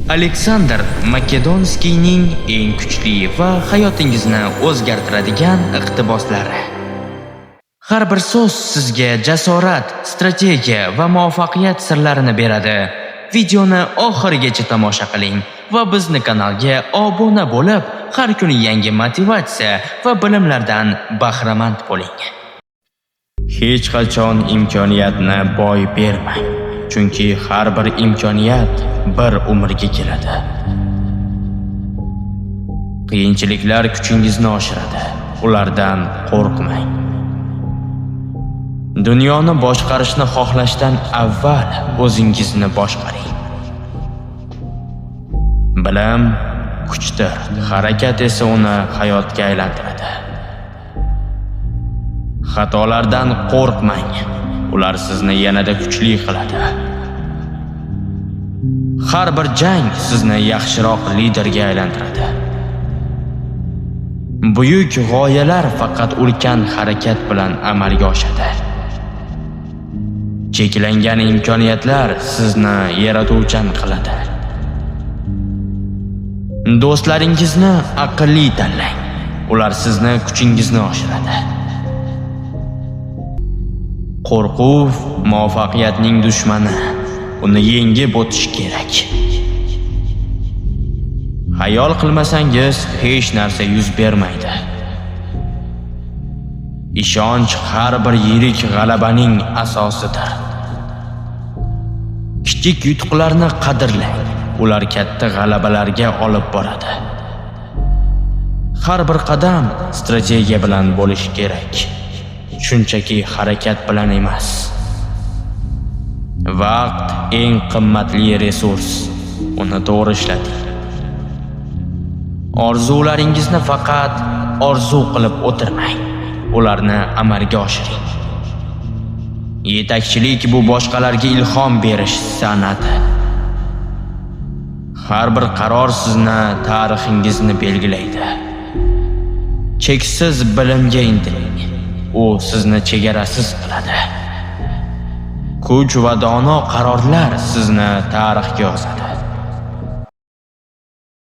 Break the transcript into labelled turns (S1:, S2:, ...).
S1: Aleksandr Makedonskiyning eng kuchli va hayotingizni o'zgartiradigan iqtiboslari. Har bir so'z sizga jasorat, strategiya va muvaffaqiyat sirlarini beradi. Videoni oxirigacha tomosha qiling va bizni kanalga obuna bo'lib, har kuni yangi motivatsiya va bilimlardan bahramand bo'ling. Hech qachon imkoniyatni boy bermang, chunki har bir imkoniyat bir umrga keladi. Qiyinchiliklar kuchingizni oshiradi, ulardan qo'rqmang. Dunyoni boshqarishni xohlashdan avval o'zingizni boshqaring. Bilim kuchdir, harakat esa uni hayotga aylantiradi. Xatolardan qo'rqmang, ular sizni yanada kuchli qiladi. Har bir jang sizni yaxshiroq liderga aylantiradi. Buyuk g'oyalar faqat ulkan harakat bilan amalga oshadi. Cheklangan imkoniyatlar sizni yaratuvchan qiladi. Do'stlaringizni aqlli tanlang. Ular sizni kuchingizni oshiradi. Qo'rquv muvaffaqiyatning dushmani. Uni yengib o'tish kerak. Xayol qilmasangiz hech narsa yuz bermaydi. Ishonch har bir yirik g'alabaning asosidir. Kichik yutuqlarni qadrlang. Ular katta g'alabalarga olib boradi. Har bir qadam strategiya bilan bo'lishi kerak. Shunchaki harakat bilan emas. Vaqt eng qimmatli resurs. Uni to'g'ri ishlating. Orzularingizni faqat orzu qilib o'tirmang. Ularni amalga oshiring. Yetakchilik bu boshqalarga ilhom berish san'ati. Har bir qaror sizni tarixingizni belgilaydi. Cheksiz bilimga intiling. U sizni chegarasiz qiladi. Kuch va dono qarorlar sizni tarixga yozadi.